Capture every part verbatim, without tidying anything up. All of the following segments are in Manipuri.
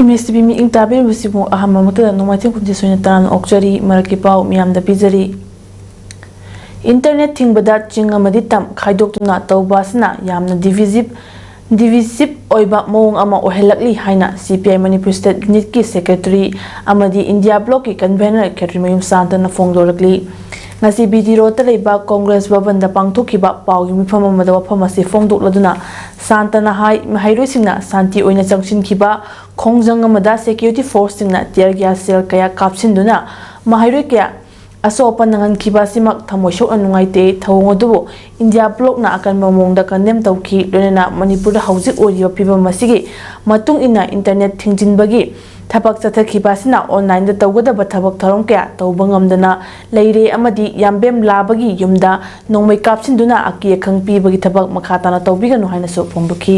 ꯏꯃꯦꯖ ꯇꯤ ꯚꯤ ꯃꯤꯠꯌꯦꯡ ꯇꯥꯕꯤꯔꯤꯕꯁꯤꯕꯨ ꯑꯍꯥꯟꯕ ꯃꯛꯇꯗ ꯅꯣꯡꯃꯥꯏꯊꯦꯝ ꯈꯨꯟꯖꯦ ꯁꯣꯏꯅ ꯇꯔꯥꯝꯅ ꯑꯣꯛꯆꯔꯤ꯫ ꯃꯔꯛꯀꯤ ꯄꯥꯎ ꯃꯤꯌꯥꯝꯗ ꯄꯤꯖꯔꯤ꯫ ꯏꯟꯇꯔꯅꯦꯠ ꯊꯤꯡꯕꯗ ꯆꯤꯡ ꯑꯃꯗꯤ ꯇꯝ ꯈꯥꯏꯗꯣꯛꯇꯨꯅ ꯇꯧꯕ ꯑꯁꯤꯅ ꯌꯥꯝꯅ ꯗꯤꯚꯤꯖꯤꯞ ꯗꯤꯚꯤꯖꯤꯞ ꯑꯣꯏꯕ ꯃꯑꯣꯡ ꯑꯃ ꯑꯣꯏꯍꯜꯂꯛꯂꯤ ꯍꯥꯏꯅ C P I Manipur state ꯌꯨꯅꯤꯠꯀꯤ ꯁꯦꯀ꯭ꯔꯦꯇꯔꯤ ꯑꯃꯗꯤ ꯏꯟꯗꯤꯌꯥ ꯕ꯭ꯂꯣꯛꯀꯤ ꯀꯟꯚꯦꯅꯔ ꯈꯦꯇ꯭ꯔꯤꯃꯌꯨꯝ ꯁꯥꯟꯇꯅ ꯐꯣꯡꯗꯣꯔꯛꯂꯤ꯫ ꯉꯁꯤ ꯕꯤ ꯗꯤ ꯔꯣꯗꯇ ꯂꯩꯕ ꯀꯣꯡꯒ꯭ꯔꯦꯁ ꯚꯕꯟꯗ ꯄꯥꯡꯊꯣꯛꯈꯤꯕ ꯄꯥꯎꯒꯤ ꯃꯤꯐꯝ ꯑꯃꯗ ꯋꯥꯐꯝ ꯑꯁꯤ ꯐꯣꯡꯗꯣꯛꯂꯗꯨꯅ ꯁꯥꯟꯇꯅ ꯍꯥꯏ, ꯃꯍꯩꯔꯣꯏꯁꯤꯡꯅ ꯁꯥꯟꯇꯤ ꯑꯣꯏꯅ ꯆꯪꯁꯤꯟꯈꯤꯕ ꯈꯣꯡꯖꯪ ꯑꯃꯗ ꯁꯦꯀ꯭ꯌꯨꯔꯤꯇꯤ ꯐꯣꯔꯁꯁꯤꯡꯅ ꯇꯤꯌꯔ ꯒ꯭ꯌꯥꯁ ꯁꯦꯜ ꯀꯌꯥ ꯀꯥꯞꯁꯤꯟꯗꯨꯅ ꯃꯍꯩꯔꯣꯏ ꯀꯌꯥ ꯑꯁꯣꯛ ꯑꯄꯟ ꯅꯪꯍꯟꯈꯤꯕ ꯑꯁꯤꯃꯛ ꯊꯃꯣꯏ ꯁꯣꯛꯅ ꯅꯨꯡꯉꯥꯏꯇꯦ꯫ ꯊꯧꯑꯣꯡ ꯑꯗꯨꯕꯨ ꯏꯟꯗꯤꯌꯥ ꯕ꯭ꯂꯣꯛꯅ ꯑꯀꯟꯕ ꯃꯑꯣꯡꯗ ꯀꯟꯗꯦꯝ ꯇꯧꯈꯤ꯫ ꯂꯣꯏꯅꯅ ꯃꯅꯤꯄꯨꯔꯗ ꯍꯧꯖꯤꯛ ꯑꯣꯏꯔꯤꯕ ꯐꯤꯕꯝ ꯑꯁꯤꯒꯤ ꯃꯇꯨꯡ ꯏꯟꯅ ꯏꯟꯇꯔꯅꯦꯠ ꯊꯤꯡꯖꯤꯟꯕꯒꯤ ꯊꯕꯛ ꯆꯠꯊꯈꯤꯕ ꯑꯁꯤꯅ ꯑꯣꯟꯂꯥꯏꯟꯗ ꯇꯧꯒꯗꯕ ꯊꯕꯛ ꯊꯧꯔꯝ ꯀꯌꯥ ꯇꯧꯕ ꯉꯝꯗꯅ ꯂꯩꯔꯦ ꯑꯃꯗꯤ ꯌꯥꯝꯕꯦꯝ ꯂꯥꯕꯒꯤ ꯌꯨꯝꯗ ꯅꯣꯡꯃꯩ ꯀꯥꯞꯁꯤꯟꯗꯨꯅ ꯑꯀꯤ ꯑꯈꯪ ꯄꯤꯕꯒꯤ ꯊꯕꯛ ꯃꯈꯥ ꯇꯥꯅ ꯇꯧꯕꯤꯒꯅꯨ ꯍꯥꯏꯅꯁꯨ ꯐꯣꯡꯗꯣꯛꯈꯤ꯫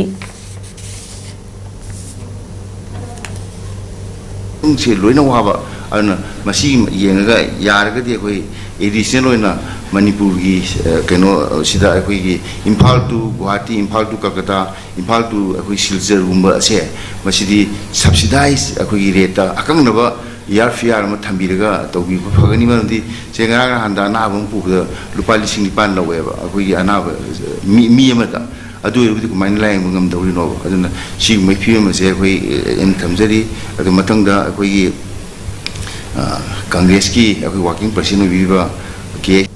ꯁꯦ ꯂꯣꯏꯅ ꯋꯥꯕ꯫ ꯑꯗꯨꯅ ꯃꯁꯤ ꯌꯦꯡꯉꯒ ꯌꯥꯔꯒꯗꯤ ꯑꯩꯈꯣꯏ ꯑꯦꯗꯤꯁꯅꯦꯜ ꯑꯣꯏꯅ ꯃꯅꯤꯄꯨꯔꯒꯤ, ꯑ, ꯀꯩꯅꯣ, ꯁꯤꯗ ꯑꯩꯈꯣꯏꯒꯤ Imphal to Guwahati, Imphal to Kolkata, Imphal to ꯑꯩꯈꯣꯏ ꯁꯤꯜꯆꯔꯒꯨꯝꯕ ꯑꯁꯦ, ꯃꯁꯤꯗꯤ ꯁꯕꯁꯤꯗꯥꯏꯖ ꯑꯩꯈꯣꯏꯒꯤ ꯔꯦꯠꯇ ꯑꯀꯛꯅꯕ ꯏꯌꯥꯔ ꯐꯤꯌꯥꯔ ꯑꯃ ꯊꯝꯕꯤꯔꯒ ꯇꯧꯕꯤꯕ ꯐꯒꯅꯤ꯫ ꯃꯔꯝꯗꯤ ꯁꯦ ꯉꯔꯥꯡ ꯅꯍꯥꯟꯗ ꯑꯅꯥꯕ ꯑꯃ ꯄꯨꯕꯗ ꯂꯨꯄꯥ ꯂꯤꯁꯤꯡ ꯅꯤꯄꯥꯟ ꯂꯧꯋꯦꯕ ꯑꯩꯈꯣꯏꯒꯤ ꯑꯅꯥꯕ, ꯃꯤ, ꯃꯤ ꯑꯃꯗ꯫ ꯑꯗꯨ ꯑꯣꯏꯔꯒꯗꯤ ꯀꯃꯥꯏꯅ ꯂꯥꯌꯦꯡꯕ ꯉꯝꯗꯧꯔꯤꯅꯣꯕ? ꯑꯗꯨꯅ ꯁꯤꯒꯨꯝꯕꯒꯤ ꯐꯤꯕꯝ ꯑꯁꯦ ꯑꯩꯈꯣꯏ, ꯑ, ꯑꯩꯅ ꯊꯝꯖꯔꯤ꯫ ꯑꯗꯨ ꯃꯊꯪꯗ ꯑꯩꯈꯣꯏꯒꯤ, ꯑ, ꯀꯪꯒ꯭ꯔꯦꯁꯀꯤ ꯑꯩꯈꯣꯏ ꯋꯥꯔꯀꯤꯡ ꯄ꯭ꯔꯁꯤꯗꯦꯟ ꯑꯣꯏꯕꯤꯔꯤꯕ ꯀꯦ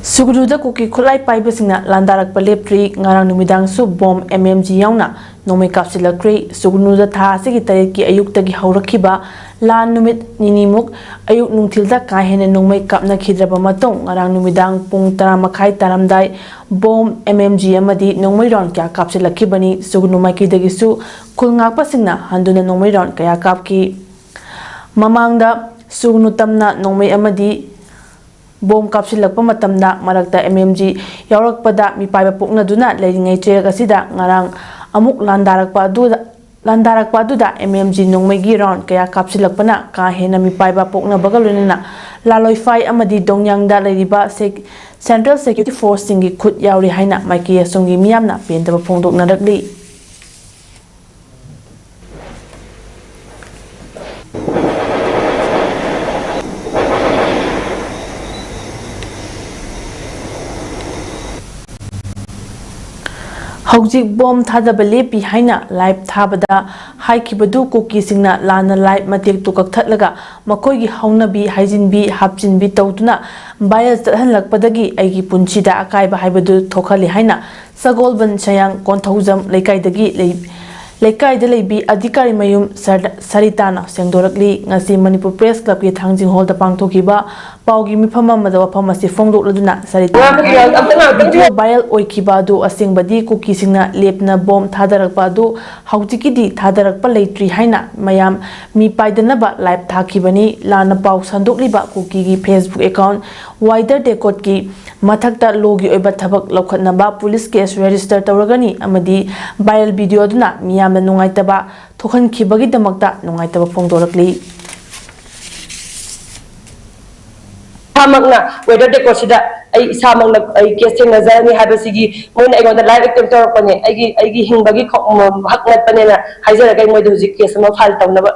ꯁꯨꯒꯅꯨꯗ ꯀꯨꯀꯤ ꯈꯨꯠꯂꯥꯏ ꯄꯥꯏꯕꯁꯤꯡꯅ ꯂꯥꯟꯗꯥꯔꯛꯄ ꯂꯦꯞꯇ꯭ꯔꯤ꯫ ꯉꯔꯥꯡ ꯅꯨꯃꯤꯗꯥꯡꯁꯨ ꯕꯣꯝ ꯑꯦꯝ ꯑꯦꯝ ꯖꯤ ꯌꯥꯎꯅ ꯅꯣꯡꯃꯩ ꯀꯥꯞꯁꯤꯜꯂꯛꯈ꯭ꯔꯦ꯫ ꯁꯨꯒꯅꯨꯗ ꯊꯥ ꯑꯁꯤꯒꯤ ꯇꯔꯦꯠꯀꯤ ꯑꯌꯨꯛꯇꯒꯤ ꯍꯧꯔꯛꯈꯤꯕ ꯂꯥꯟ ꯅꯨꯃꯤꯠ ꯅꯤꯅꯤꯃꯨꯛ ꯑꯌꯨꯛ ꯅꯨꯡꯊꯤꯜꯗ ꯀꯥ ꯍꯦꯟꯅ ꯅꯣꯡꯃꯩ ꯀꯥꯞꯅꯈꯤꯗ꯭ꯔꯕ ꯃꯇꯨꯡ, ꯉꯔꯥꯡ ꯅꯨꯃꯤꯗꯥꯡ ꯄꯨꯡ ꯇꯔꯥ ꯃꯈꯥꯏ ꯇꯥꯔꯝꯗꯥꯏ ꯕꯣꯝ, ꯑꯦꯝ ꯑꯦꯝ ꯖꯤ ꯑꯃꯗꯤ ꯅꯣꯡꯃꯩ ꯔꯥꯎꯟ ꯀꯌꯥ ꯀꯥꯞꯁꯤꯜꯂꯛꯈꯤꯕꯅꯤ꯫ ꯁꯨꯒꯅꯨ ꯃꯥꯏꯀꯩꯗꯒꯤꯁꯨ ꯈꯨꯜ ꯉꯥꯛꯄꯁꯤꯡꯅ ꯍꯟꯗꯨꯅ ꯅꯣꯡꯃꯩ ꯔꯥꯎꯟ ꯀꯌꯥ ꯀꯥꯞꯈꯤ꯫ ꯃꯃꯥꯡꯗ ꯁꯨꯒꯅꯨ ꯇꯝꯅ ꯅꯣꯡꯃꯩ ꯑꯃꯗꯤ ꯕꯣꯝ ꯀꯥꯞꯁꯤꯜꯂꯛꯄ ꯃꯇꯝꯗ ꯃꯔꯛꯇ ꯑꯦꯝ ꯑꯦꯝ ꯖꯤ ꯌꯥꯎꯔꯛꯄꯗ ꯃꯤꯄꯥꯏꯕ ꯄꯣꯛꯅꯗꯨꯅ ꯂꯩꯔꯤꯉꯩ ꯆꯩꯔꯛ ꯑꯁꯤꯗ ꯉꯔꯥꯡ ꯑꯃꯨꯛ ꯂꯥꯟꯗꯥꯔꯛꯄ ꯑꯗꯨꯗ, ꯂꯥꯟꯗꯥꯔꯛꯄ ꯑꯗꯨꯗ ꯑꯦꯝ ꯑꯦꯝ ꯖꯤ ꯅꯣꯡꯃꯩꯒꯤ ꯔꯥꯎꯟ ꯀꯌꯥ ꯀꯥꯞꯁꯤꯜꯂꯛꯄꯅ ꯀꯥ ꯍꯦꯟꯅ ꯃꯤꯄꯥꯏꯕ ꯄꯣꯛꯅꯕꯒ ꯂꯣꯏꯅꯅ ꯂꯥꯂꯣꯏꯐꯥꯏ ꯑꯃꯗꯤ ꯗꯣꯡꯌꯥꯡꯗ ꯂꯩꯔꯤꯕ ꯁꯦꯛ-, ꯁꯦꯟꯇ꯭ꯔꯦꯜ ꯁꯦꯀ꯭ꯌꯨꯔꯤꯇꯤ ꯐꯣꯔꯁꯁꯤꯡꯒꯤ ꯈꯨꯠ ꯌꯥꯎꯔꯤ ꯍꯥꯏꯅ ꯃꯥꯏꯀꯩ ꯑꯁꯣꯝꯒꯤ ꯃꯤꯌꯥꯝꯅ ꯄꯦꯟꯗꯕ ꯐꯣꯡꯗꯣꯛꯅꯔꯛꯂꯤ꯫ ꯍꯧꯖꯤꯛ ꯕꯣꯝ ꯊꯥꯗꯕ ꯂꯦꯞꯄꯤ ꯍꯥꯏꯅ ꯂꯥꯏꯚ ꯊꯥꯕꯗ ꯍꯥꯏꯈꯤꯕꯗꯨ ꯀꯨꯀꯤꯁꯤꯡꯅ ꯂꯥꯟꯅ ꯂꯥꯏꯚ ꯃꯇꯦꯛꯇꯨ ꯀꯛꯊꯠꯂꯒ ꯃꯈꯣꯏꯒꯤ ꯍꯧꯅꯕꯤ ꯍꯥꯏꯖꯤꯟꯕꯤ ꯍꯥꯞꯆꯤꯟꯕꯤ ꯇꯧꯗꯨꯅ ꯚꯥꯏꯔꯦꯜ ꯆꯠꯍꯜꯂꯛꯄꯗꯒꯤ ꯑꯩꯒꯤ ꯄꯨꯟꯁꯤꯗ ꯑꯀꯥꯏꯕ ꯍꯥꯏꯕꯗꯨ ꯊꯣꯛꯍꯜꯂꯤ ꯍꯥꯏꯅ ꯁꯒꯣꯜꯕꯟ ꯁꯌꯥꯡ ꯀꯣꯟꯊꯧꯖꯝ ꯂꯩꯀꯥꯏꯗꯒꯤ ꯂꯩ-, ꯂꯩꯀꯥꯏꯗ ꯂꯩꯕꯤ ꯑꯙꯤꯀꯥꯔꯤ ꯃꯌꯨꯝ ꯁꯔꯗ-, ꯁꯔꯤꯇꯥꯅ ꯁꯦꯡꯗꯣꯔꯛꯂꯤ꯫ ꯉꯁꯤ ꯃꯅꯤꯄꯨꯔ ꯄ꯭ꯔꯦꯁ ꯀ꯭ꯂꯕꯀꯤ ꯊꯥꯡꯖꯤꯡ ꯍꯣꯜꯗ ꯄꯥꯡꯊꯣꯛꯈꯤꯕ ꯄꯥꯎꯒꯤ ꯃꯤꯐꯝ ꯑꯃꯗ ꯋꯥꯐꯝ ꯑꯁꯤ ꯐꯣꯡꯗꯣꯛꯂꯗꯨꯅ ꯁꯔꯤꯇꯥꯅ ꯉꯥꯡꯕꯗꯤ ꯌꯥꯎ-, ꯑꯝꯇ ꯉꯥꯡꯕꯗꯤ ꯚꯤꯗꯤꯑꯣ ꯚꯥꯏꯔꯦꯜ ꯑꯣꯏꯈꯤꯕ ꯑꯗꯨ ꯑꯁꯦꯡꯕꯗꯤ ꯀꯨꯀꯤꯁꯤꯡꯅ ꯂꯦꯞꯅ ꯕꯣꯝ ꯊꯥꯗꯔꯛꯄ ꯑꯗꯨ ꯍꯧꯖꯤꯛꯀꯤꯗꯤ ꯊꯥꯗꯔꯛꯄ ꯂꯩꯇ꯭ꯔꯤ ꯍꯥꯏꯅ ꯃꯌꯥꯝ ꯃꯤ ꯄꯥꯏꯗꯅꯕ ꯂꯥꯏꯚ ꯊꯥꯈꯤꯕꯅꯤ꯫ ꯂꯥꯟꯅ ꯄꯥꯎ ꯁꯟꯗꯣꯛꯂꯤꯕ ꯀꯨꯀꯤꯒꯤ ꯐꯦꯁꯕꯨꯛ ꯑꯦꯀꯥꯎꯟ ꯋꯥꯏꯗꯔ ꯗꯦꯀꯣꯠꯀꯤ ꯃꯊꯛꯇ ꯂꯣꯒꯤ ꯑꯣꯏꯕ ꯊꯕꯛ ꯂꯧꯈꯠꯅꯕ ꯄꯨꯂꯤꯁ ꯀꯦꯁ ꯔꯦꯖꯤꯁꯇꯔ ꯇꯧꯔꯒꯅꯤ ꯑꯃꯗꯤ ꯚꯥꯏꯔꯦꯜ ꯚꯤꯗꯤꯑꯣ ꯑꯗꯨꯅ ꯃꯤꯌꯥꯝꯅ ꯅꯨꯡꯉꯥꯏꯇꯕ ꯊꯣꯛꯍꯟꯈꯤꯕꯒꯤꯗꯃꯛꯇ ꯅꯨꯡꯉꯥꯏꯇꯕ ꯐꯣꯡꯗꯣꯔꯛꯂꯤ꯫ ꯏꯁꯥꯃꯛꯅ ꯋꯦꯗꯔ ꯗꯦꯀꯣꯔꯁꯤꯗ ꯑꯩ ꯏꯁꯥꯃꯛꯅ ꯑꯩ ꯀꯦꯁ ꯊꯦꯡꯅꯖꯔꯅꯤ ꯍꯥꯏꯕꯁꯤꯒꯤ ꯃꯣꯏꯅ ꯑꯩꯉꯣꯟꯗ ꯂꯥꯏꯚ ꯑꯦꯇꯦꯝ ꯇꯧꯔꯛꯄꯅꯦ, ꯑꯩꯒꯤ ꯑꯩꯒꯤ ꯍꯤꯡꯕꯒꯤ ꯈꯣ-, ꯍꯛ ꯅꯠꯄꯅꯦꯅ ꯍꯥꯏꯖꯔꯒ ꯑꯩ ꯃꯣꯏꯗ ꯍꯧꯖꯤꯛ ꯀꯦꯁ ꯑꯃ ꯐꯥꯏꯜ ꯇꯧꯅꯕ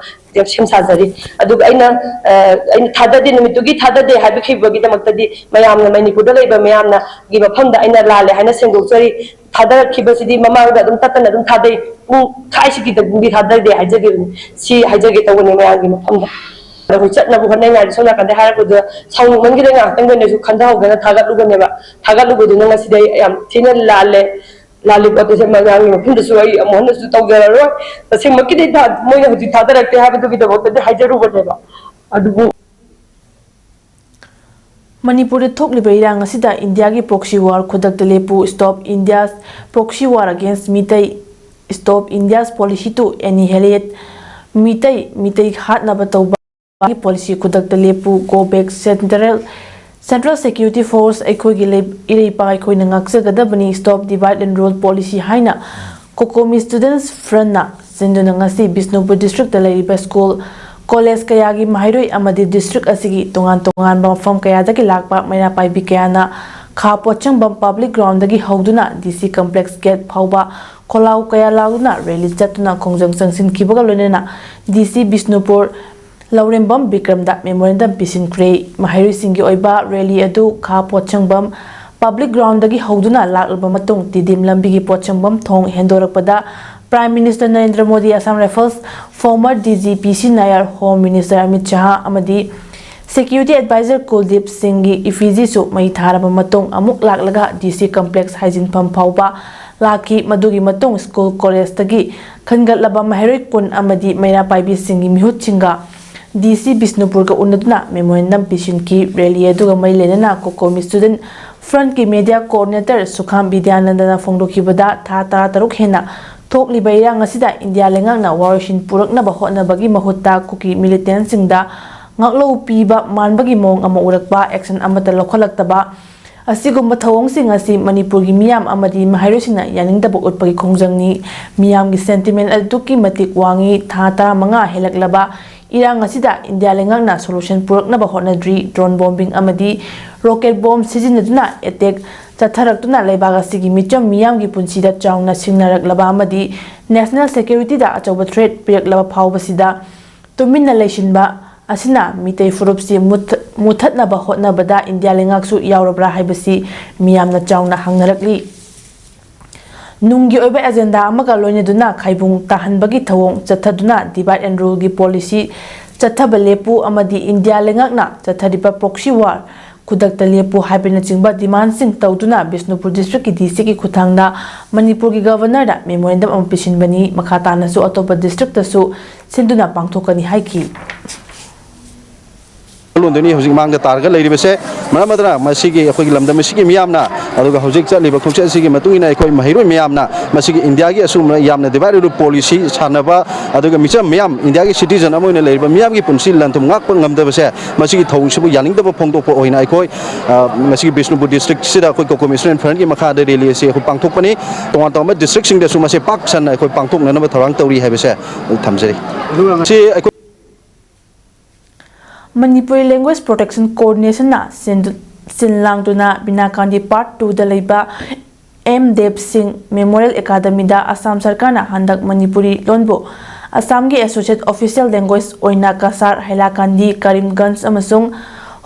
ꯁꯦꯝ ꯁꯥꯖꯔꯤ꯫ ꯑꯗꯨꯒ ꯑꯩꯅ ꯑ, ꯑꯩꯅ ꯊꯥꯗꯗꯦ, ꯅꯨꯃꯤꯠꯇꯨꯒꯤ ꯊꯥꯗꯗꯦ ꯍꯥꯏꯕꯤꯈꯤꯕꯒꯤꯗꯃꯛꯇꯗꯤ ꯃꯌꯥꯝꯅ, ꯃꯅꯤꯄꯨꯔꯗ ꯂꯩꯕ ꯃꯌꯥꯝꯅ ꯒꯤ ꯃꯐꯝꯗ ꯑꯩꯅ ꯂꯥꯜꯂꯦ ꯍꯥꯏꯅ ꯁꯦꯡꯗꯣꯛꯆꯔꯤ꯫ ꯊꯥꯗꯔꯛꯈꯤꯕꯁꯤꯗꯤ ꯃꯃꯥꯡꯗ ꯑꯗꯨꯝ ꯇꯠꯇꯅ ꯑꯗꯨꯝ ꯊꯥꯗꯩ, ꯄꯨꯡ ꯈꯥꯏꯁꯤꯒꯤꯗ ꯑꯗꯨꯝꯗꯤ ꯊꯥꯗꯗꯦ ꯍꯥꯏꯖꯈꯤꯕꯅꯤ꯫ ꯁꯤ ꯍꯥꯏꯖꯒꯦ ꯇꯧꯕꯅꯦ ꯃꯌꯥꯝꯒꯤ ꯃꯐꯝꯗ꯫ ꯑꯗꯣ ꯑꯩꯈꯣꯏ ꯆꯠꯅꯕ ꯍꯣꯠꯅꯉꯥꯏꯗ ꯁꯣꯝ ꯅꯥꯀꯟꯗ ꯍꯥꯏꯔꯛꯄꯗꯨꯗ ꯁꯥꯎꯅꯤꯡꯃꯟꯈꯤꯗꯅ ꯉꯥꯏꯍꯥꯛꯇꯪꯗ ꯑꯣꯏꯅꯁꯨ ꯈꯟꯊꯍꯧꯗꯅ ꯊꯥꯒꯠꯂꯨꯕꯅꯦꯕ꯫ ꯊꯥꯒꯠꯂꯨꯕꯗꯨꯅ ꯉꯁꯤꯗꯤ ꯑꯩ ꯌꯥꯝ ꯊꯤꯅ ꯂꯥꯜꯂꯦ, ꯂꯥꯜꯂꯤ ꯄꯣꯠꯇꯨꯁꯦ ꯃꯌꯥꯝꯒꯤ ꯃꯐꯝꯗꯁꯨ ꯑꯩ ꯑꯃꯨꯛ ꯍꯟꯅꯁꯨ ꯇꯧꯖꯔꯔꯣꯏ꯫ ꯇꯁꯦꯡꯃꯛꯀꯤꯗꯤ ꯊꯥ-, ꯃꯣꯏꯅ ꯍꯧꯖꯤꯛ ꯊꯥꯗꯔꯛꯇꯦ ꯍꯥꯏꯕꯗꯨꯒꯤꯗꯃꯛꯇꯗꯤ ꯍꯥꯏꯖꯔꯨꯕꯅꯦꯕ, ꯑꯗꯨꯕꯨ ꯃꯅꯤꯄꯨꯔꯗ ꯊꯣꯛꯂꯤꯕ ꯏꯔꯥꯡ ꯑꯁꯤꯗ ꯏꯟꯗꯤꯌꯥꯒꯤ proxy war ꯈꯨꯗꯛꯇ ꯂꯦꯞꯄꯨ, stop India's proxy war against Meitei, stop India's policy to annihilate Meitei, Meitei ꯍꯥꯠꯅꯕ ꯇꯧꯕ ꯄꯣꯂꯤꯁꯤ ꯈꯨꯗꯛꯇ ꯂꯦꯞꯄꯨ, go back central, Central Security Force, ꯑꯩꯈꯣꯏꯒꯤ ꯂꯩ-, ꯏꯔꯩꯄꯥꯛ ꯑꯩꯈꯣꯏꯅ ꯉꯥꯛꯆꯒꯗꯕꯅꯤ, stop divide and rule policy ꯍꯥꯏꯅ COCOMI Students Frontꯅ ꯁꯤꯟꯗꯨꯅ ꯉꯁꯤ ꯕꯤꯁꯅꯨꯄꯨꯔ districtꯇ ꯂꯩꯔꯤꯕ school, college ꯀꯌꯥꯒꯤ ꯃꯍꯩꯔꯣꯏ ꯑꯃꯗꯤ district ꯑꯁꯤꯒꯤ ꯇꯣꯉꯥꯟ ꯇꯣꯉꯥꯟꯕ ꯃꯐꯝ ꯀꯌꯥꯗꯒꯤ ꯂꯥꯛꯄ ꯃꯩꯔꯥ ꯄꯥꯏꯕꯤ ꯀꯌꯥꯅ ꯈꯥ ꯄꯣꯠꯁꯪꯕꯝ public groundꯗꯒꯤ ꯍꯧꯗꯨꯅ DC complex gate ꯐꯥꯎꯕ ꯈꯣꯜꯂꯥꯎ ꯀꯌꯥ ꯂꯥꯎꯗꯨꯅ rally ꯆꯠꯇꯨꯅ ꯈꯣꯡꯖꯪ ꯆꯪꯁꯤꯟꯈꯤꯕꯒ ꯂꯣꯏꯅꯅ DC ꯕꯤꯁꯅꯨꯄꯨꯔ ꯂꯧꯔꯦꯝꯕꯝ ꯕꯤꯀ꯭ꯔꯝꯗ memorandum ꯄꯤꯁꯤꯟꯈ꯭ꯔꯦ꯫ ꯃꯍꯩꯔꯣꯏꯁꯤꯡꯒꯤ ꯑꯣꯏꯕ rally ꯑꯗꯨ ꯈꯥ ꯄꯣꯠꯁꯪꯕꯝ ꯄꯕ꯭ꯂꯤꯛ ꯒ꯭ꯔꯥꯎꯟꯗꯒꯤ ꯍꯧꯗꯨꯅ ꯂꯥꯛꯂꯕ ꯃꯇꯨꯡ ꯇꯤꯗꯤꯝ ꯂꯝꯕꯤꯒꯤ ꯄꯣꯠꯁꯦꯝꯐꯝ ꯊꯣꯡ ꯍꯦꯟꯗꯣꯔꯛꯄꯗ Prime Minister Narendra Modi, Assam Rifles former D G P C Nair, Home Minister Amit Shah ꯑꯃꯗꯤ Security Advisor Kuldeep Singhꯒꯤ effigyꯁꯨ ꯃꯩ ꯊꯥꯔꯕ ꯃꯇꯨꯡ ꯑꯃꯨꯛ ꯂꯥꯛꯂꯒ D C complex ꯍꯥꯏꯖꯤꯟꯐꯝ ꯐꯥꯎꯕ ꯂꯥꯛꯈꯤ꯫ ꯃꯗꯨꯒꯤ ꯃꯇꯨꯡ ꯁ꯭ꯀꯨꯜ ꯀꯣꯂꯦꯖꯇꯒꯤ ꯈꯟꯒꯠꯂꯕ ꯃꯍꯩꯔꯣꯏ ꯀꯨꯟ ꯑꯃꯗꯤ ꯃꯩꯔꯥ ꯄꯥꯏꯕꯤꯁꯤꯡꯒꯤ ꯃꯤꯍꯨꯠꯁꯤꯡꯒ D C ꯕꯤꯁꯅꯨꯄꯨꯔꯒ ꯎꯅꯗꯨꯅ memorandum ꯄꯤꯁꯤꯟꯈꯤ꯫ Rally ꯑꯗꯨꯒ ꯃꯔꯤ ꯂꯩꯅꯅ COCOMI Student Frontꯀꯤ media coordinator ꯁꯨꯈꯥꯝ ꯕꯤꯗ꯭ꯌꯥꯅꯟꯗꯅ ꯐꯣꯡꯗꯣꯛꯈꯤꯕꯗ, ꯊꯥ ꯇꯔꯥꯇꯔꯨꯛ ꯍꯦꯟꯅ ꯊꯣꯛꯂꯤꯕ ꯏꯔꯥꯡ ꯑꯁꯤꯗ ꯏꯟꯗꯤꯌꯥ ꯂꯩꯉꯥꯛꯅ ꯋꯥꯔꯣꯏꯁꯤꯟ ꯄꯨꯔꯛꯅꯕ ꯍꯣꯠꯅꯕꯒꯤ ꯃꯍꯨꯠꯇ ꯀꯨꯀꯤ militantꯁꯤꯡꯗ ꯉꯥꯛꯂꯧ ꯄꯤꯕ ꯃꯥꯟꯕꯒꯤ ꯃꯑꯣꯡ ꯑꯃ ꯎꯔꯛꯄ, action ꯑꯃꯠꯇ ꯂꯧꯈꯠꯂꯛꯇꯕ ꯑꯁꯤꯒꯨꯝꯕ ꯊꯧꯑꯣꯡꯁꯤꯡ ꯑꯁꯤ ꯃꯅꯤꯄꯨꯔꯒꯤ ꯃꯤꯌꯥꯝ ꯑꯃꯗꯤ ꯃꯍꯩꯔꯣꯏꯁꯤꯡꯅ ꯌꯥꯅꯤꯡꯗꯕ ꯎꯠꯄꯒꯤ ꯈꯣꯡꯖꯪꯅꯤ꯫ ꯃꯤꯌꯥꯝꯒꯤ sentiment ꯑꯗꯨꯛꯀꯤ ꯃꯇꯤꯛ ꯋꯥꯡꯏ꯫ ꯊꯥ ꯇꯔꯥꯃꯉꯥ ꯍꯦꯜꯂꯛꯂꯕ ꯏꯔꯥꯡ ꯑꯁꯤꯗ ꯏꯟꯗꯤꯌꯥ ꯂꯩꯉꯥꯛꯅ solution ꯄꯨꯔꯛꯅꯕ ꯍꯣꯠꯅꯗ꯭ꯔꯤ꯫ Drone bombing ꯑꯃꯗꯤ rocket bomb ꯁꯤꯖꯤꯟꯅꯗꯨꯅ attack ꯆꯠꯊꯔꯛꯇꯨꯅ ꯂꯩꯕꯥꯛ ꯑꯁꯤꯒꯤ ꯃꯤꯆꯝ ꯃꯤꯌꯥꯝꯒꯤ ꯄꯨꯟꯁꯤꯗ ꯆꯥꯎꯅ ꯁꯤꯡꯅꯔꯛꯂꯕ ꯑꯃꯗꯤ national securityꯗ ꯑꯆꯧꯕ threat ꯄꯤꯔꯛꯂꯕ ꯐꯥꯎꯕꯁꯤꯗ ꯇꯨꯃꯤꯟꯅ ꯂꯩꯁꯤꯟꯕ ꯑꯁꯤꯅ ꯃꯤꯇꯩ ꯐꯨꯔꯨꯞꯁꯤ ꯃꯨꯠꯊ-, ꯃꯨꯠꯊꯠꯅꯕ ꯍꯣꯠꯅꯕꯗ ꯏꯟꯗꯤꯌꯥ ꯂꯩꯉꯥꯛꯁꯨ ꯌꯥꯎꯔꯕ꯭ꯔꯥ ꯍꯥꯏꯕꯁꯤ ꯃꯤꯌꯥꯝꯅ ꯆꯥꯎꯅ ꯍꯪꯅꯔꯛꯂꯤ꯫ ꯅꯨꯡꯒꯤ ꯑꯣꯏꯕ agenda ꯑꯃꯒ ꯂꯣꯏꯅꯗꯨꯅ ꯈꯥꯏꯕꯨꯡ ꯇꯥꯍꯟꯕꯒꯤ ꯊꯧꯑꯣꯡ ꯆꯠꯊꯗꯨꯅ divide and ruleꯒꯤ policy ꯆꯠꯊꯕ ꯂꯦꯞꯄꯨ ꯑꯃꯗꯤ ꯏꯟꯗꯤꯌꯥ ꯂꯩꯉꯥꯛꯅ ꯆꯠꯊꯔꯤꯕ proxy war ꯈꯨꯗꯛꯇ ꯂꯦꯞꯄꯨ ꯍꯥꯏꯕꯅꯆꯤꯡꯕ demandꯁꯤꯡ ꯇꯧꯗꯨꯅ ꯕꯤꯁꯅꯨꯄꯨꯔ districtꯀꯤ DCꯒꯤ ꯈꯨꯠꯊꯥꯡꯗ ꯃꯅꯤꯄꯨꯔꯒꯤ governorꯗ memorandum ꯑꯃ ꯄꯤꯁꯤꯟꯕꯅꯤ꯫ ꯃꯈꯥ ꯇꯥꯅꯁꯨ ꯑꯇꯣꯞꯄ districtꯇꯁꯨ ꯁꯤꯟꯗꯨꯅ ꯄꯥꯡꯊꯣꯛꯀꯅꯤ ꯍꯥꯏꯈꯤ꯫ ꯂꯣꯟꯗꯣꯏꯅꯤ ꯍꯧꯖꯤꯛ ꯃꯥꯡꯗ ꯇꯥꯔꯒ ꯂꯩꯔꯤꯕꯁꯦ꯫ ꯃꯔꯝ ꯑꯗꯨꯅ ꯃꯁꯤꯒꯤ ꯑꯩꯈꯣꯏꯒꯤ ꯂꯝꯗꯝ ꯑꯁꯤꯒꯤ ꯃꯤꯌꯥꯝꯅ, ꯑꯗꯨꯒ ꯍꯧꯖꯤꯛ ꯆꯠꯂꯤꯕ ꯈꯣꯡꯆꯠ ꯑꯁꯤꯒꯤ ꯃꯇꯨꯡ ꯏꯟꯅ ꯑꯩꯈꯣꯏ ꯃꯍꯩꯔꯣꯏ ꯃꯌꯥꯝꯅ ꯃꯁꯤꯒꯤ ꯏꯟꯗꯤꯌꯥꯒꯤ ꯑꯁꯤꯒꯨꯝꯕ ꯌꯥꯝꯅ divide and rule policy ꯁꯥꯟꯅꯕ, ꯑꯗꯨꯒ ꯃꯤꯆꯝ ꯃꯌꯥꯝ, ꯏꯟꯗꯤꯌꯥꯒꯤ citizen ꯑꯃ ꯑꯣꯏꯅ ꯂꯩꯔꯤꯕ ꯃꯤꯌꯥꯝꯒꯤ ꯄꯨꯟꯁꯤ ꯂꯟ-ꯊꯨꯝ ꯉꯥꯛꯄ ꯉꯝꯗꯕꯁꯦ, ꯃꯁꯤꯒꯤ ꯊꯧꯑꯣꯡꯁꯤꯕꯨ ꯌꯥꯅꯤꯡꯗꯕ ꯐꯣꯡꯗꯣꯛꯄ ꯑꯣꯏꯅ ꯑꯩꯈꯣꯏ, ꯑ, ꯉꯁꯤꯒꯤ ꯕꯤꯁꯅꯨꯄꯨꯔ districtꯁꯤꯗ ꯑꯩꯈꯣꯏ COCOMI Student Frontꯀꯤ ꯃꯈꯥꯗ rally ꯑꯁꯤ ꯑꯩꯈꯣꯏ ꯄꯥꯡꯊꯣꯛꯄꯅꯤ꯫ ꯇꯣꯉꯥꯟ ꯇꯣꯉꯥꯟꯕ districtꯁꯤꯡꯗꯁꯨ ꯃꯁꯤ ꯄꯥꯛ ꯁꯟꯅ ꯑꯩꯈꯣꯏ ꯄꯥꯡꯊꯣꯛꯅꯅꯕ ꯊꯧꯔꯥꯡ ꯇꯧꯔꯤ ꯍꯥꯏꯕꯁꯦ ꯊꯝꯖꯔꯤ꯫ ꯑꯗꯨꯒ ꯉꯁꯤ ꯑꯩꯈꯣꯏ Manipuri Language Protection Coordinationꯅ ꯁꯤꯟꯗꯨ-, ꯁꯤꯟ ꯂꯥꯡꯗꯨꯅ ꯕꯤꯅꯥ ꯒꯥꯟꯙꯤ Part twoꯗ ꯂꯩꯕ ꯑꯦꯝ ꯗꯦꯕ ꯁꯤꯡ Memorial Academyꯗ ꯑꯁꯥꯝ ꯁꯔꯀꯥꯔꯅ ꯍꯟꯗꯛ ꯃꯅꯤꯄꯨꯔꯤ ꯂꯣꯟꯕꯨ ꯑꯁꯥꯝꯒꯤ associate official language ꯑꯣꯏꯅ ꯀꯁꯥꯔ, ꯍꯥꯏꯂꯥꯀꯥꯟꯗꯤ, ꯀꯔꯤꯝꯒꯟꯖ ꯑꯃꯁꯨꯡ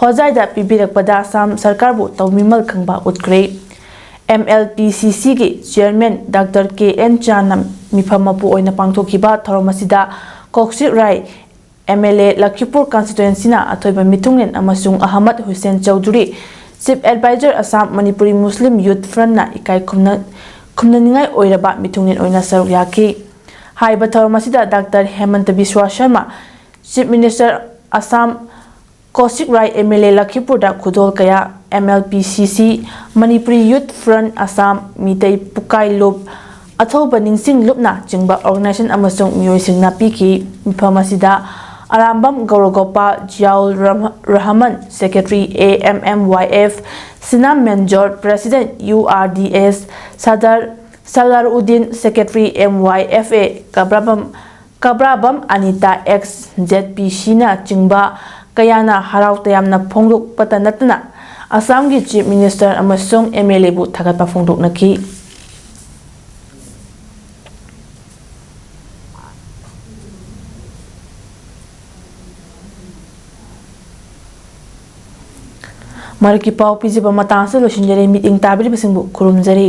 ꯍꯣꯖꯥꯏꯗ ꯄꯤꯕꯤꯔꯛꯄꯗ ꯑꯁꯥꯝ ꯁꯔꯀꯥꯔꯕꯨ ꯇꯧꯃꯤꯃꯜ ꯈꯪꯕ ꯎꯠꯈ꯭ꯔꯦ꯫ ꯑꯦꯝ ꯑꯦꯜ ꯄꯤ ꯁꯤ ꯁꯤꯒꯤ ꯆꯤꯌꯔꯃꯦꯟ ꯗꯥꯛꯇꯔ ꯀꯦ ꯑꯦꯟ ꯆꯥꯟꯅ ꯃꯤꯐꯝ ꯃꯄꯨ ꯑꯣꯏꯅ ꯄꯥꯡꯊꯣꯛꯈꯤꯕ ꯊꯧꯔꯝ ꯑꯁꯤꯗ ꯀꯣꯛꯁꯤꯛ ꯔꯥꯏ ꯑꯦꯝ ꯑꯦꯜ ꯑꯦ ꯂꯈꯤꯄꯨꯔ ꯀꯟꯁꯇꯤꯇ꯭ꯋꯦꯟꯁꯤꯅ ꯑꯊꯣꯏꯕ ꯃꯤꯊꯨꯡꯂꯦꯟ ꯑꯃꯁꯨꯡ ꯑꯍꯃꯗ ꯍꯨꯁꯦꯟ ꯆꯧꯙꯨꯔꯤ, ꯆꯤꯐ ꯑꯦꯗꯚꯥꯏꯖꯔ ꯑꯁꯥꯝ ꯃꯅꯤꯄꯨꯔꯤ ꯃꯨꯁꯂꯤꯝ ꯌꯨꯠ ꯐ꯭ꯔꯟꯠꯅ ꯏꯀꯥꯏ ꯈꯨꯝꯅ-, ꯈꯨꯝꯅꯅꯤꯡꯉꯥꯏ ꯑꯣꯏꯔꯕ ꯃꯤꯊꯨꯡꯂꯦꯟ ꯑꯣꯏꯅ ꯁꯔꯨꯛ ꯌꯥꯈꯤ꯫ ꯍꯥꯏꯔꯤꯕ ꯊꯧꯔꯝ ꯑꯁꯤꯗ doctor Hemanta Biswa Sarma, chief minister Assam, Kaushik Rai M L A ꯂꯈꯤꯄꯨꯔꯗ ꯈꯨꯗꯣꯜ ꯀꯌꯥ, M L P C C, Manipuri youth front Assam, Meitei ꯄꯨꯀꯥꯏ ꯂꯨꯞ, ꯑꯊꯧꯕ ꯅꯤꯡꯁꯤꯡ ꯂꯨꯞꯅ ꯆꯤꯡꯕ ꯑꯣꯔꯒꯅꯥꯏꯖꯦꯁꯟ ꯑꯃꯁꯨꯡ ꯃꯤꯑꯣꯏꯁꯤꯡꯅ ꯄꯤꯈꯤ꯫ ꯃꯤꯐꯝ ꯑꯁꯤꯗ ꯑꯔꯥꯝꯕꯝ ꯒꯧꯔꯒꯣꯄꯥꯜ, ꯖꯤꯌꯥꯎꯜ ꯔꯍ-, Rahman, secretary A M M Y F, Sinam Menjor, president U R D S, Sadar Salaruddin, secretary M Y F A, Kabrabam, Kabrabam Anita, ex Z P ꯁꯤꯅꯆꯤꯡꯕ ꯀꯌꯥꯅ ꯍꯔꯥꯎ ꯇꯌꯥꯝꯅ ꯐꯣꯡꯗꯣꯛꯄꯇ ꯅꯠꯇꯅ ꯑꯁꯥꯝꯒꯤ ꯆꯤꯐ ꯃꯤꯅꯤꯁꯇꯔ ꯑꯃꯁꯨꯡ ꯑꯦꯝ ꯑꯦꯜ ꯑꯦꯕꯨ ꯊꯥꯒꯠꯄ ꯐꯣꯡꯗꯣꯛꯅꯈꯤ꯫ ꯃꯔꯛꯀꯤ ꯄꯥꯎ ꯄꯤꯖꯕ ꯃꯇꯥꯡ ꯑꯁꯤꯗ ꯂꯣꯏꯁꯤꯟꯖꯔꯦ꯫ ꯃꯤꯠꯌꯦꯡ ꯇꯥꯕꯤꯔꯤꯕꯁꯤꯡꯕꯨ ꯈꯨꯔꯨꯝꯖꯔꯤ꯫